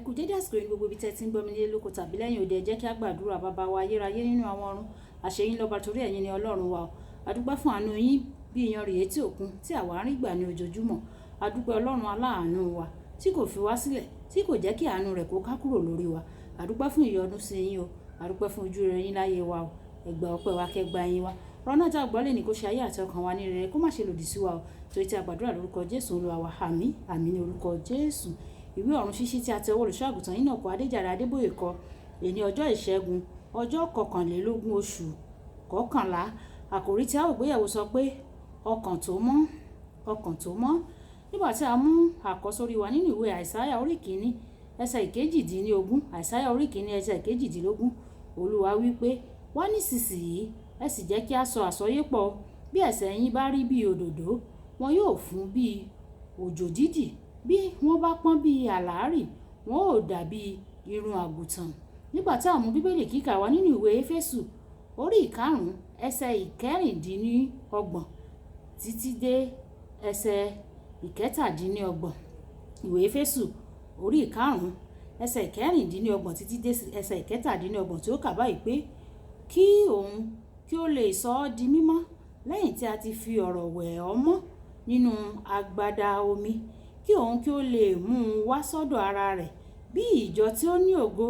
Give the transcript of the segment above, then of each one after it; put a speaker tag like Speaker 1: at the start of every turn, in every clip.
Speaker 1: Kú dédé àsìkò yìí ní gbogbo ibi tí ẹ ti ń gbọ́ mi nílé lóko tàbí lẹ́yìn òde. Ẹ jẹ́ kí a gbàdúrà. Bàbá wa ayérayé nínú àwọn ọ̀run, àṣẹ yín lọ́ba torí ẹ̀yin ni Ọlọ́run wa o. A dúpẹ́ fún àánú yín bí iyanrìn etí òkun tí àwa ń rí gbà ní ojoojúmọ́. A dúpẹ́ Ọlọ́run aláàánú wa tí kò fi wá sílẹ̀, tí kò jẹ́ kí àánú rẹ̀ kó ká kúrò lórí wa. A dúpẹ́ fún ìyọ́nú sí yín o. A dúpẹ́ fún ojú rere yín láyé wa o. Ẹ gba ọpẹ́ wa, kẹ́ gba ìyìn wa. Ọ̀rọ̀ náà tí a gbọ́ lónìí kó ṣe ayé àti ọkàn wa ní rere, kó má ṣe lòdì sí wa o. Torí tí a gbàdúrà lórúkọ Jésù Olúwa wa. Àmín, àmín ní orúkọ Jésù. Ìwé ọ̀run ṣíṣí tí a ti ọwọ́ olùṣọ́-àgùntàn Enoch Adéjàre Adébóyè kọ. Èní ọjọ́ ìṣẹ́gun, ọjọ́ kọkànlélógún oṣù kọkànlá. Àkòrí tí a ó gbéyẹ̀wò sọ pé ọkàn tó mọ́, ọkàn tó mọ́. Nígbà tí a mú àkọ́sórí wa nínú ìwé Àìsáyà orí kìíní, ẹsẹ̀ ìkejìdínlógún. Àìsáyà orí kìíní, ẹsẹ̀ ìkejìdínlógún. Olúwa wí pé, wá nísinsìnyí, ẹ sì jẹ́ kí a sọ àsọyépọ̀. Bí ẹ̀ṣẹ̀ yín bá rí bí òdòdó, wọn yóò fún bí òjò dídì. Bí wọ́n bá pọ́n bí àlàárì, wọn ó dàbí irun àgùntàn. Nígbà tí a mú Bíbélì kíkà wá nínú ìwé Éfésù orí ìkarùn-ún, ẹsẹ̀ ìkẹrìndínlọ́gbọ̀n títí dé ẹsẹ̀ ìkẹtàdínlọ́gbọ̀n. Ìwé Éfésù orí ìkarùn-ún, ẹsẹ̀ ìkẹrìndínlọ́gbọ̀n títí dé ẹsẹ̀ ìkẹtàdínlọ́gbọ̀n tí ó kà báyìí pé kí òun kí ó lè sọ ọ́ di mímọ́ lẹ́yìn tí a ti fi ọ̀rọ̀ wẹ̀ ọ́ mọ́ nínú agbada omi, kí òun kí ó lè mú un wá sọ́dọ̀ ara rẹ̀ bí ìjọ tí ó ní ògo,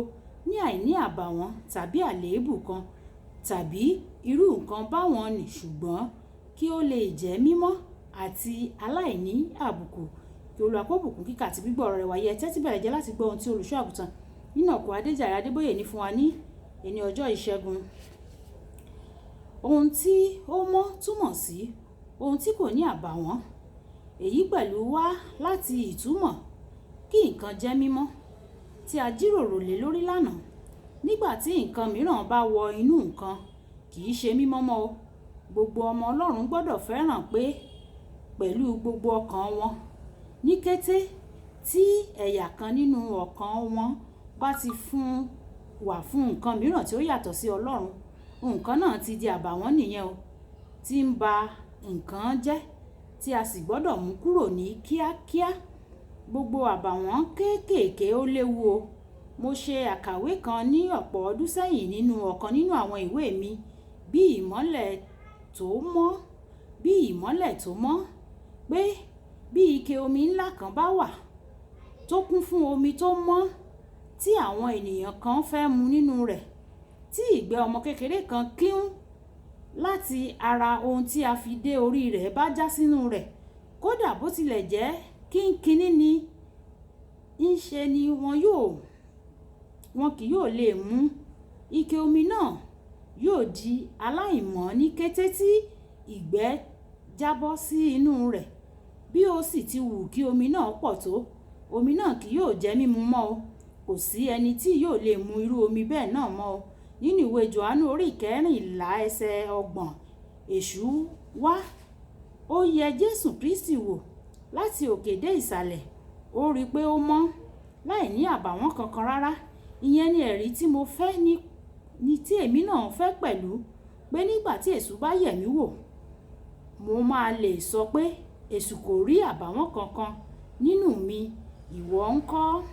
Speaker 1: ní àìní àbàwọ́n tàbí àléébù kan tàbí irú nǹkan báwọn nì, ṣùgbọ́n kí ó lè jẹ́ mímọ́ àti aláìní àbùkù. Kí Olúwa kó bùkún kíkà àti gbígbọ́ ọ̀rọ̀ rẹ̀ wáyé. Ẹ tẹ́tí bẹ̀rẹ̀ jẹ́ láti gbọ́ ohun tí olùṣọ́-àgùntàn Enoch Adéjàre Adébóyè ní fún wa ní èní ọjọ́ ìṣẹ́gun. Ohun tí ó mọ́ túmọ̀ sí ohun tí kò ní àbàwọ́n. Èyí pẹ̀lú wá láti ìtumọ̀ kí nǹkan jẹ́ mímọ́ tí a jíròrò lé lórí lánàá. Nígbà tí nǹkan mìíràn bá wọ inú nǹkan, kì í ṣe mímọ́ mọ́ o. Gbogbo ọmọ Ọlọ́run gbọdọ̀ fẹ́ràn pé pẹ̀lú gbogbo ọkàn wọn. Ní kété tí ẹ̀yà kan nínú ọkàn wọn bá ti wà fún nǹkan mìíràn tí ó yàtọ̀ sí Ọlọ́run, nǹkan náà ti di àbàwọ́n nìyẹn o, tí ń ba nǹkan jẹ́, tí a sì gbọdọ̀ mú kúrò ní kíákíá. Gbogbo àbàwọ́n kéékèèké ó léwu o. Mo ṣe àkàwé kan ní ọ̀pọ̀ ọdún sẹ́yìn nínú ọ̀kan nínú àwọn ìwé mi, bí ìmọ́lẹ̀ tó mọ́, bí ìmọ́lẹ̀ tó mọ́, pé bí ike omi ńlá kan bá wà tó kún fún omi tó mọ́ tí àwọn ènìyàn kan fẹ́ mu nínú rẹ̀, tí ìgbẹ́ ọmọ kékeré kan kíún láti ara ohun tí a fi dé orí rẹ̀ bá já sínú rẹ̀, kódà bó tilẹ̀ jẹ́ kínkínní ní í ṣe ni wọn kì yóò lè mú. Ike omi náà yóò di aláìmọ́ ní kété tí ìgbẹ́ jábọ́ sí inú rẹ̀. Bí ó sì ti wù kí omi náà pọ̀ tó, omi náà kì yóò jẹ́ mímu mọ́ o. Kò sí ẹni tí yóò lè mu irú omi bẹ́ẹ̀ náà mọ́ o. Nínú ìwé Jòhánù orí ìkẹrìnlá ẹsẹ̀ ọgbọ̀n, Èṣù wá, ó yẹ Jésù Kristi wò láti òkè dé ìsàlẹ̀. Ó rí pé ó mọ́, láìní àbàwọ́n kankan rárá. Ìyẹn ni ẹ̀rí tí mo fẹ́ ní tí èmi náà fẹ́ pẹ̀lú pé nígbà tí èṣù bá yẹ̀ mí wò, mo máa lè sọ pé èṣù kò rí àbàwọ́n kankan nínú mi. Ìwọ ńkọ́?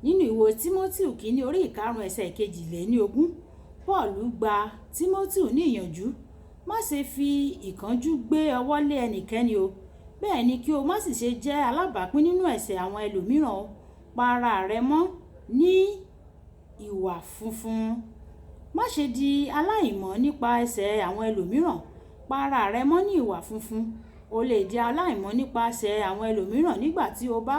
Speaker 1: Nínú ìwé Tímótíù kìíní orí ìkarùn-ún ẹsẹ̀ ìkejìléníogún, Paulu gba Tímótíù ní ìyànjú, má ṣe fi ìkánjú gbé ọwọ́ lé ẹnikẹ́ni o. Bẹ́ẹ̀ ni kí o má sì ṣe jẹ́ alábàápín nínú ẹ̀ṣẹ̀ àwọn ẹlòmíràn o. Pa ara rẹ mọ́ ní ìwà funfun. Má ṣe di aláìmọ́ nípa ẹ̀ṣẹ̀ àwọn ẹlòmíràn. Pa ara rẹ mọ́ ní ìwà funfun. O lè di aláìmọ́ nípa ẹ̀ṣẹ̀ àwọn ẹlòmíràn nígbà tí o bá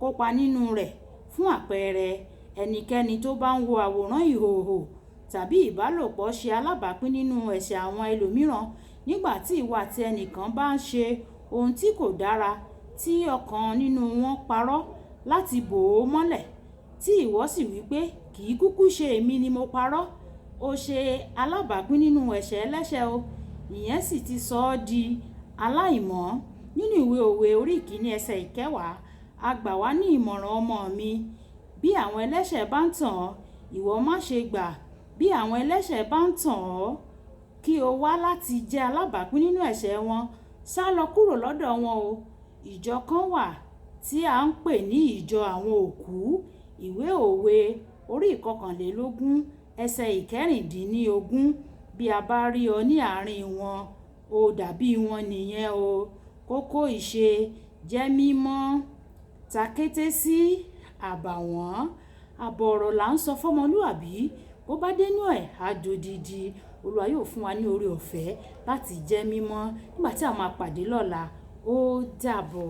Speaker 1: kópa nínú rẹ̀. Fún àpẹẹrẹ, ẹnikẹ́ni tó bá ń wo àwòrán ìhòhò tàbí ìbálòpọ̀ ṣe alábàápín nínú ẹ̀ṣẹ̀ àwọn ẹlòmíràn. Nígbà tí ìwọ àti ẹnìkan bá ń ṣe ohun tí kò dára tí ọ̀kan nínú wọn parọ́ láti bò ó mọ́lẹ̀, tí ìwọ sì wí pé kì í kúkú ṣe èmi ni mo parọ́, o ṣe alábàápín nínú ẹ̀ṣẹ̀ ẹlẹ́ṣẹ̀ o. Ìyẹn sì ti sọ ọ́ di aláìmọ́. Nínú ìwé Òwe orí ìkíní ẹsẹ̀ ìkẹwàá, a gbà wá ní ìmọ̀ràn, ọmọ mi, bí àwọn ẹlẹ́ṣẹ̀ bá ń tàn ọ́, ìwọ má ṣe gbà. Bí àwọn ẹlẹ́ṣẹ̀ bá ń tàn ọ́ kí o wá láti jẹ́ alábàápín nínú ẹ̀ṣẹ̀ wọn, sálọ kúrò lọ́dọ̀ wọn o. Ìjọ kan wà tí à ń pè ní ìjọ àwọn òkú. Ìwé Òwe orí 21 ẹsẹ̀ 16. Bí a bá rí ọ ní àárín wọn, o dàbí wọn nìyẹn o. Kókó ìṣe: jẹ́ mímọ́, takété sí àbàwọ́n. Àbọ̀ ọ̀rọ̀ là ń sọ fọ́mọlúàbí, bó bá dénú ẹ̀, á dodidi. Olúwa yóò fún wa ní oore ọ̀fẹ́ láti jẹ́ mímọ́ nígbà tí a máa pàdé lọ́la. Ó dàbọ̀.